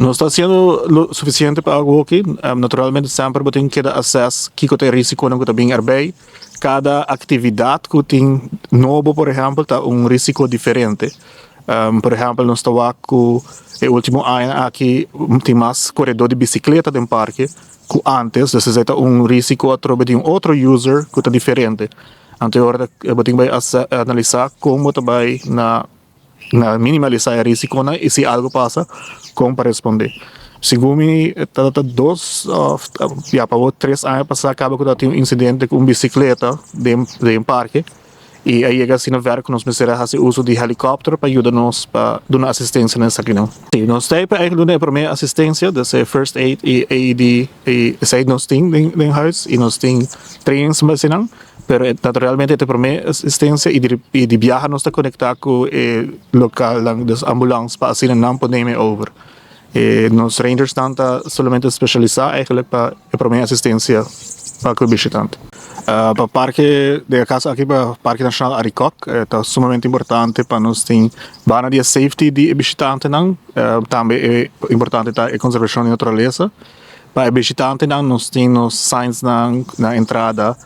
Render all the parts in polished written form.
Nos ta haciendo lo suficiente pa awoki. Naturalmente semper bo tin keda assess kico ta e risiconan cu ta bin erbij. Cada actividad cu tin nobo, por ehempel, ta un risico diferente. Por ehempel, nos ta wak cu e ultimo aña aki tin mas coredor di bicicleta den parke cu antes, dus esey ta un risico atrobe di un otro user cu ta diferente. Anto e ora bo tin bay analisa con bo ta bay na na minimalisá e risikonan i si algu pasa kon pa respondé. Segun mi tabata dos òf ya pa bo tres aña pasá kaba ku tabatin un insidente ku un bisikleta den den parke i a yega asina ver ku nos mester a hasi uso di helikòpter pa yuda nos pa duna asistensia na esakinan. Si nos ta pa duna e promé asistensia, dus e first aid i AED i esei nos tin den huis i nos tin trainings pa eseinan. Pero naturalmente e ta prome asistencia y di biaha nos ta conecta cu e localnan, dus ambulance, pa asina nan por neem e over. E nos rangersnan ta solamente specialisa eigenlijk pa e prome asistencia pa cu e bishitante. Pa parke, den e caso aki pa Parke Nacional Arikok, ta sumamente importante pa nos tin banda di e safety di e bishitantenan, tambe e importante ta e conservacion di naturalesa. Pa e bishitantenan nos tin nos signsnan na entrada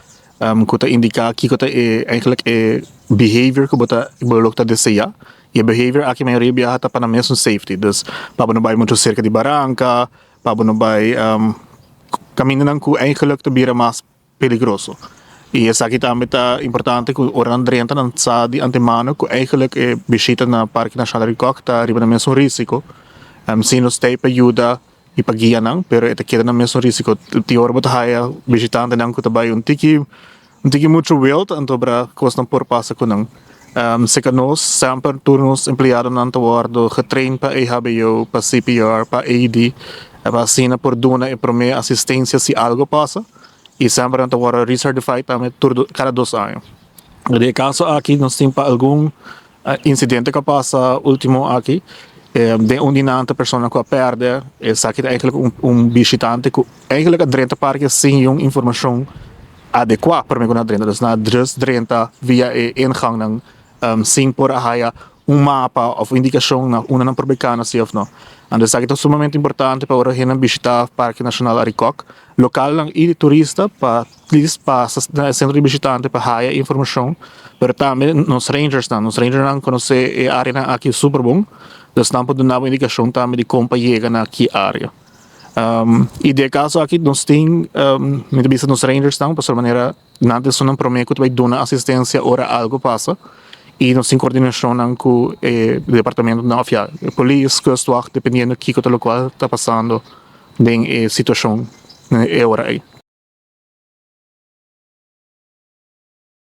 ku ta indiká kiko ta e eigenlijk e behavior ku bo ta bo lo ta deseá. I e behavior aki mayoria biaha ta pa nan mesun safety. Dus pa bo no bai muchu serka di baranka, pa bo no bai kamindanan ku eigenlijk ta bira mas peligroso. I esaki tambe ta importante ku ora nan drenta nan sa di antemano ku eigenlijk e bishita na Parke Nashonal Arikok ta riba nan mesun risiko. Si nos ta ei pa yuda i pa guia nan, pero e ta keda nan mesun risiko. Tin ora bo ta haya bishitantenan ku ta bai un tiki un tiki muchu wild anto bra kosnan por pasa ku nan. Seka nos semper tur nos empleadonan ta wòrdu getrain pa EHBO, pa CPR, pa AED, pa asina por duna e promé asistensia si algo pasa. I semper nan ta wòrdu recertified tambe tur kada dos aña. Den e kaso aki nos tin pa algun insidente ku a pasa ultimo aki, den un di nan ta persona ku a pèrdè, esaki ta eigentlik un bishitante ku eigentlik a drenta parke sin yun informashon adekuá promé ku nan a drenta. Dus nan a just drenta via e ingangnan sin por a haya un mapa of indikashon na unda nan por bai kana si of no. Anto esaki ta sumamente importante pa ora hendenan bishita Parke Nashonal Arikok, lokalnan i turista pa atleast pasa na e sentro di bishitante pa haya informashon, pero tambe nos rangersnan, nos rangernan konosé e areanan aki super bon, dus nan por duna bo indikashon tambe di kon pa yega na ki area. I den e kaso aki nos tin, mi ta bisa nos rangersnan pasobra manera. Nan ta esunnan promé ku ta bai duna asistensia ora algu pasa i nos tin kordinashonnan ku e departamentonan òf ya e polis, kustwacht, dependiendo kiko ta lokual ta pasando den e situashon e ora ei.